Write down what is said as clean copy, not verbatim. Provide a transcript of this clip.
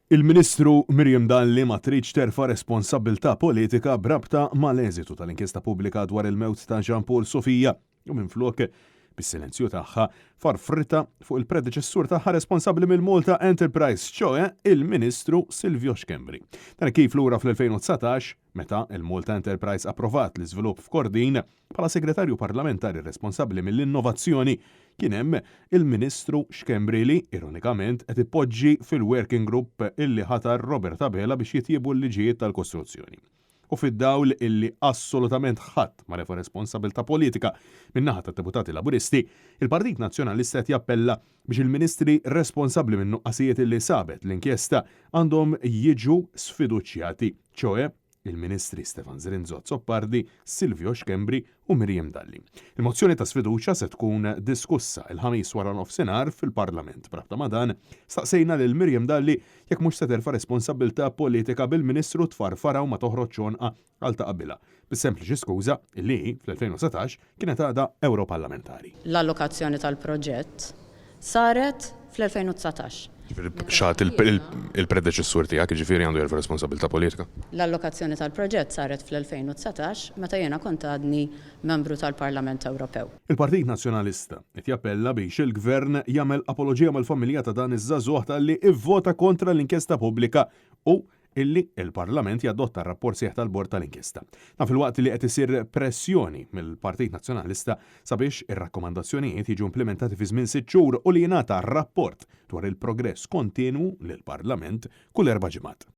Il-Ministru Miriam Dalli ma tridx terfa' responsabbiltà politika b'rabta mal-eżitu tal-inkjesta pubblika dwar il-mewt ta' Jean Paul Sofia u minflok, bis-silenzju tagħha, farfritha fuq il-predeċessur tagħha responsabbli mill-Malta Enterprise, ċoe il-Ministru Silvio Schembri. Dan kif lura fl-2019, meta l-Malta Enterprise approvat l-iżvilupp f'Kordin, Bħala Segretarju Parlamentari responsabbli mill-innovazzjoni kien hemm il-Ministru Schembri li, ironikament, qed ipoġġi fil-working group illi ħatar Robert Abela biex jitjiebu l-liġijiet tal-kostruzzjoni. U fid-dawl illi assolutament ħadd ma refa' responsabilità politika min-naħa tad-Deputati Laburisti, il-Partit Nazzjonalista qed jappella biex il-Ministri responsabbli min-nuqqasijiet illi sabet l-inkjesta għandhom jiġu sfiduċjati, ċoe il-Ministri Stefan Zrinzo Azzopardi, Silvio Schembri u Miriam Dalli. Il-mozzjoni ta' sfiduċja se tkun diskussa il-Ħamis waranofsinhar fil-Parlament. B'rabta ma' dan, staqsejna lil Miriam Dalli jekk mhux se terfa' responsabbiltà politika bil-Ministru tfarfarha u ma toħroġx għonqha għal ta' qabilha, bis-sempliċi skuża illi hi, fl-2019, kienet għadha Ewroparlamentari. L-allokazzjoni tal-proġett saret fl-2019. Jiġifieri x'għad il-predeċessur tiegħek, jiġifieri għandu jerfa' responsabbiltà politika? L-allokazzjoni tal-proġett saret fl-2019 meta jiena kont għadni membru tal-Parlament Ewropew. Il-Partit Nazzjonalista qed jappella biex il-Gvern jagħmel apoloġija mal-familja ta' dan iż-żagħżugħ talli ivvota kontra l-inkjesta pubblika u illi l-Parlament jadotta r-rapport sħiħ tal-Bord tal-Inkjesta. Dan filwaqt li qed isir pressjoni mill-Partit Nazzjonalista sabiex ir-rakkomandazzjonijiet jiġu implimentati fi żmien sitt xhur u li jingħata rapport dwar il-progress kontinwu lill-Parlament kull erba' ġimgħat.